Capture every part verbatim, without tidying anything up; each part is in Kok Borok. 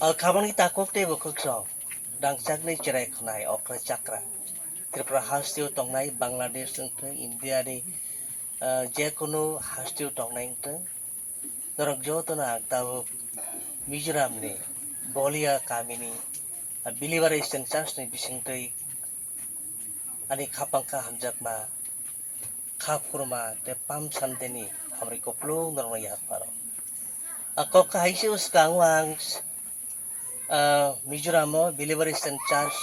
O khabangni takhuk tei bukhuk song, rangchakni cherai khwnai okra chakra, Tripura hasteo tongnai, Bangladesh wngthung, India ni, ah, jekunu hasteo tongnai wngthung, norok jotono ang tabuk Mizoram ni Bolia kamini, ah, Believer Eastern Church ni bisingtwi ani khapang kha hamjakma kha phurma tei Palm Sunday ni hamri kupulung norokno yapharw. A kok kahai se swkango ang, ah, Mizoram o Believer Eastern Church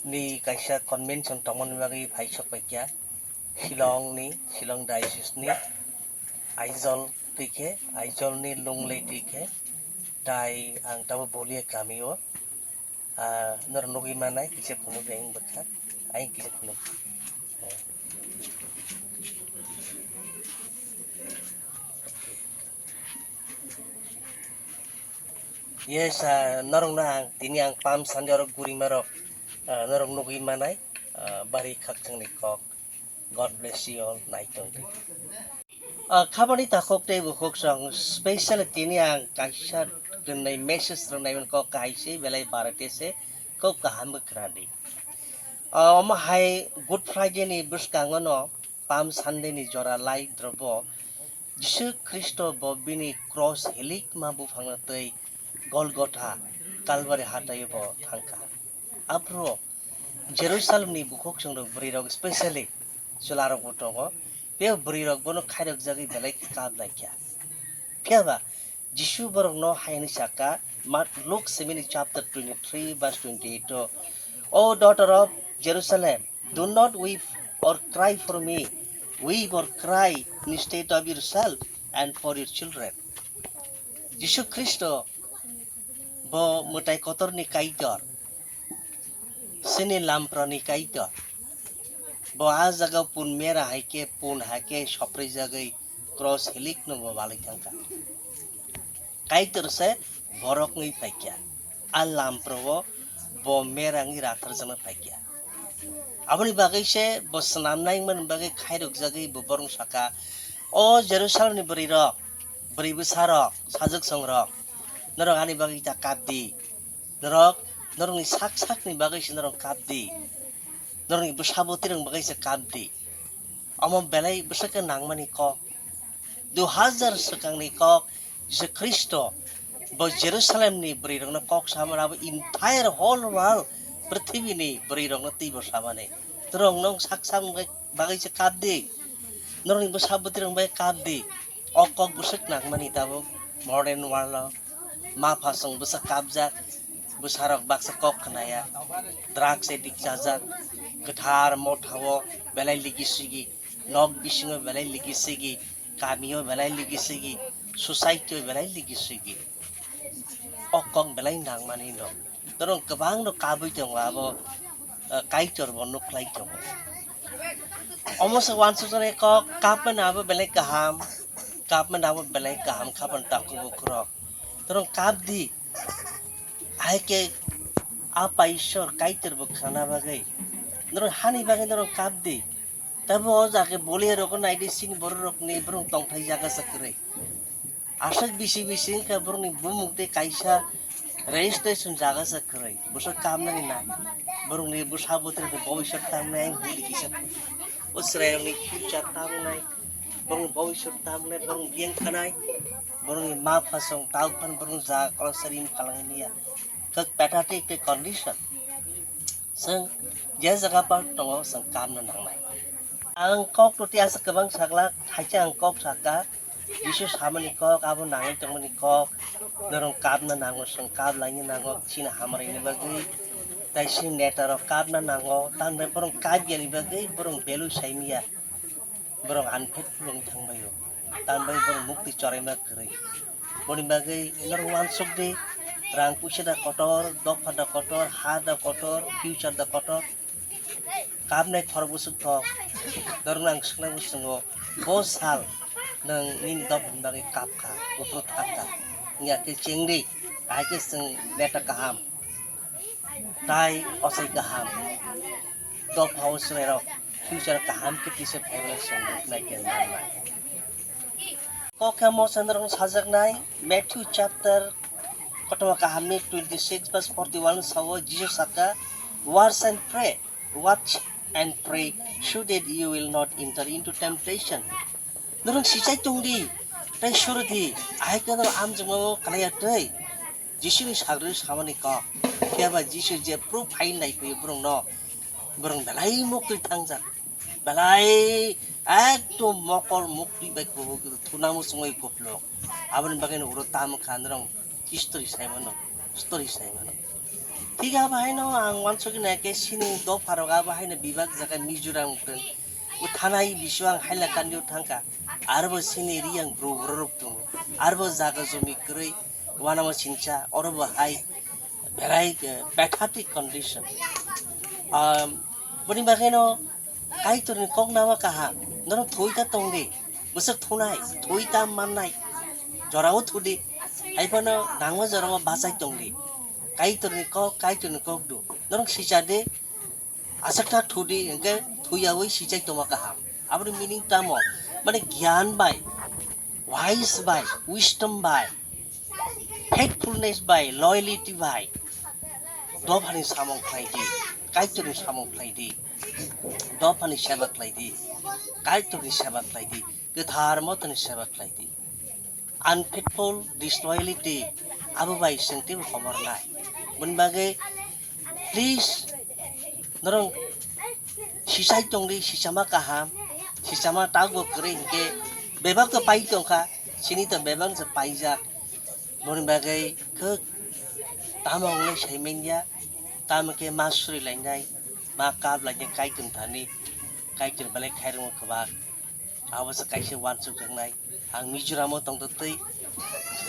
ni kaisa convention tongmani bagwi phaisok paikha. Shillong ni, Shillong Diocese ni Aizawl twi khe, Aizawl ni Lunglei twi khe, tai ang tabuk Bolia kami o. Ah, norok nugwi manai, kisa phunuk, ayang bwkha, ayang kisa phunuk. Yes, ah, norokno ang, tini ang Palm Sunday oro gurimarok, ah, norok nugwi manai, ah, bari khakchangni kok. God bless you all, naitong. Ah, khabani takhuk tei bukhuk song, special tini ang kaisa gwnai message rwnai kok kahai se, belai barate se, kok kaham khe khna di. Ah, omo hai Good Friday ni bwskango no Palm Sunday ni jora lai drobo Jisu Khristo bo bini cross hilikma buphangno tei Golgotha Kalbari hatai bo thangkha. Aphuru Jerusalem ni bukhuk chwng rok, bwrwi rok, specially chwla rok bo tongo. Tei bwrwi rok bono khairok jagwi belai khe kap lai kha. Phiya ba Jisu borok no hai hwnwi saka, Mark, Luke simini chapter twenty-three verse twenty-eight o, "O daughter of Jerusalem, do not weep or cry for me. Weep or cry instead of yourself and for your children." Jisu Khristo bo mwtai kotor ni Kaitor, chini lampra ni Kaitor. Bo a jaga pun mera hai khe, pun hai khe sopri jagwi cross hilik no bo balai thangkha. Kaitor se borok wngwi paikha. A lampro o bo merangwi ratharjakna paikha. Aboni bagwi se bo swnamnai wngmani bagwi khairokjagwi bo borok saka, "O Jerusalemni bwrwirok, bwrwi bwsarok, sajwk songrok, norok ani bagwi ta kap di. Norok, norokni sak sakni bagwi se norok kap di. Norokni bwsa bwtwirokni bagwi se kap di." Omo belai bwswk khe nangmani kok. Dui hajar swkangni kok, Jisu Khristo bo Jerusalemni bwrwirokno kok samani, abo entire whole world, pwrthibini bwrwirokno twibo samani. Norok nong sak sak bagwi se kap di. Norokni bwsa bwtwirok bai kap di. O kok bwswk nangmani tabuk modern world o. Ma pha chwng bwsa kapjak, bwsarok baksa kok khnaya. Drugs addict chajak, kwthar mothao belai ligi sigi, nok bisingo belai ligi sigi, kamio belai ligi sigi, society o belai ligi sigi. O kok belai nangmani no. Norok kwbangno kabwi tongo abo, eh, Kaitor bo nukhlai tongo. Omo se uansukjaknai kok, kapmani abo belai kaham, kapmani abo belai kaham, khabang takhuk bukhurok. Norok kap di, hai khe Apa Ishwar Kaitor bo khna bagwi. Norok hani bagwi norok kap di. Tabo o jaga Bolia rokno nai di, chini borok rokni borok tongthai jaga sa kwrwi. Aswk bisi bisi wngkha borokni bumung tei kaisa registration jaga sa kwrwi. Bwswk kamnani na. Borokni bwsa bwtwirokni bobiswt tamnai, ang hudi kisa. O chwrairokni future tamnai. Borokni bobiswt tamnai, borokni biyang khanai. Borokni ma pha song tau phan borokni jaga koloksa rim kalangni ya. Kok pathetic tei condition. Chwng je jaga pal tongo, chwng kamna nangnai. Ang kok rwtwi aswk kwbang saglak, thaisa ang kok sakha, Jisu samani kok, abo nangwi tongmani kok, norok kapna nango, chwng kap laina nango, chini hamari ni bagwi, tai chini neta rok kapna nango, tamni borok kap yani bagwi borok value saimya. Borok unfaithful wng thangbaio, tamni bagwi borok mukti choraima kwrwi. Boni bagwi norok uansuk di, rang puisa da kotor, dopha da kotor, ha da kotor, future da kotor. Kapnai thor bwswk thok, norokno ang swknai bwswngo, bo sal nwng nini dophani bagwi kap kha, buphuru thang kha, wngya khe chengdi, ahai khe chwng neta kaham. Tai ochai kaham. Dophao chwrairok future kaham khe tisa phaimani chwng nuknai khe nangnai. Kok khe mosa norokno sajaknai Matthew chapter Kothoma kahamni twenty six verse forty one sao Jisu saka, "Watch and pray, watch and pray, so that you will not enter into temptation." Norok sichai tongdi, tei surdi, ahai khe norok amjokmao kalaiya tei. Jisuni sagri samani kok, phiya ba Jisu je proof hai nai phi borokno, borok belai mukri thangjak. Belai ekdom mokol mukti bai kubuk thuna muchungwi kupluk. Aboni bagwi no uro tamo kha norok history sai mano, story sai mano. Thik abo haino ang uansukgwi naikhe chini dopharok abo haino bibak jaga Mizoram kwrwng. O thanai bisu ang Hailakandi o thangkha. Arbo chini riyang bru bororok tongo. Arbo jaga jumi kwrwi uanama sincha oro bo hai belai, eh, pathetic condition. Um, boni bagwi no Kaitorni kok nama kaham, norok thwi ta tongdi, bwswk thunai, thwi ta mannai, jorao thudi, haiphano nangma jorao bachai tongdi. Kaitorni kok, Kaitorni kok do, norok sichadi, aswk ta thudi, hwnkhe thwiyawi sichai tongma kaham. Aboni meaning tamo? Mane giyan bai, wise bai, wisdom bai, faithfulness bai, loyalty bai, dophani samung khlai di, Kaitorni samung khlai di, dophani seba khlai di, Kaitorni seba khlai di, kwthar motoni seba khlai di. Unfaithful, disloyalty, abo bai chwng teibo komornai. Boni bagwi, please, norok sichai tongdi, sichama kaham, sichama tago kwrwi hinkhe bebak to pai tongkha, chini to bebak se paijak. Boni bagwi khe tamo wngwi sai manya, tamo khe ma suri lainai, ma kap lainai Kaitor thani, Kaitor belai khairokma kwbak. Abo se kaisa uansuk jaknai. Ang Mizoram o tongtwtwi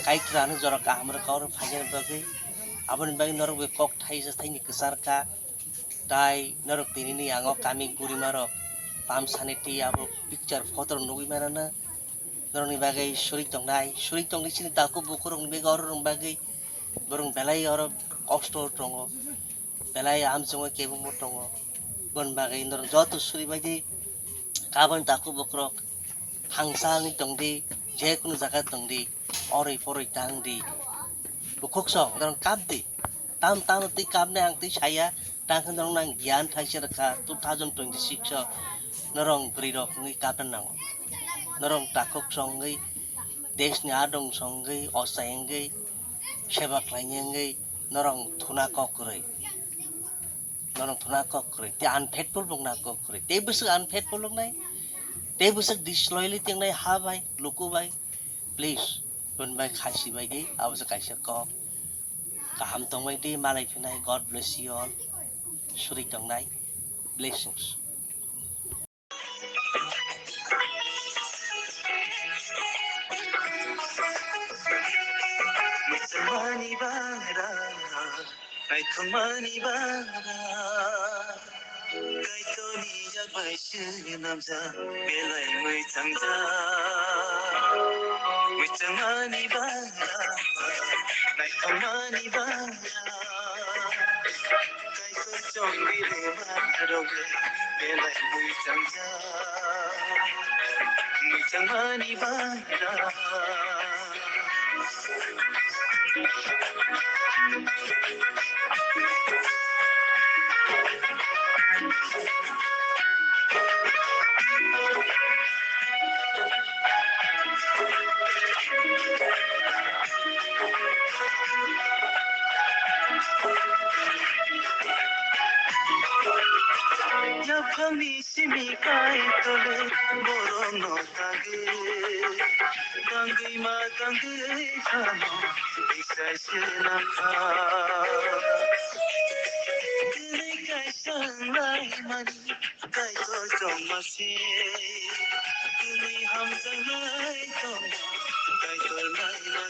Kaitor ano jora kaham rwkha oro phaina bagwi. Aboni bagwi norok bai kok thaisa thaini kwchar kha. Tai norok tinini ang o kami gurimarok pam saniti abo picture photo rok nugwi manana. Norokni bagwi suri tongnai, suri tongdi chini takhuk bukhurokni bagwi ororokni bagwi borok belai oro kosto tongo, belai amchongwi kebengbo tongo. Boni bagwi norok joto suri baidi kaboni takhuk bukhurok thangsa wngwi tongdi, je kunu jaga tongdi, oroi poroi tangdi. Bukhuk song norok kapdi. Tam tamo twi kapnai ang twi saya, tang khe norokno ang giyan thaisa rwkha two thousand twenty six o norok bwrwi rok wngwi kapna nango. Norok takhuk songwi, desni adong songwi, ochai wngwi, seba khlaini wngwi, norok thuna kok kwrwi. Norok thuna kok kwrwi, tei unfaithful bo wngna kok kwrwi. Tei bwswk unfaithful wngnai, tei bwswk disloyalty wngnai ha bai, luku bai. Please, boni bai khaisi bai di, abo se kaisa kok. Kaham tongbai di, malai phinai. God bless you all. Suri tongnai. Blessings. Naithokmani bara, Kaitorni yak bai swnamjak, belai mwchang jak. Mwchangmani bara, naithokmani bara, Kaitor chongwi rwma rok belai mwchang jak. Mwchangmani bara. Yaphangni simi Kaitor le borokno tangwi, tangwi ma tangwi phano bisai se nangkha. Tini kaisa wnglaimani Kaitor chongma se, tini hamjaknai tongma Kaitor naima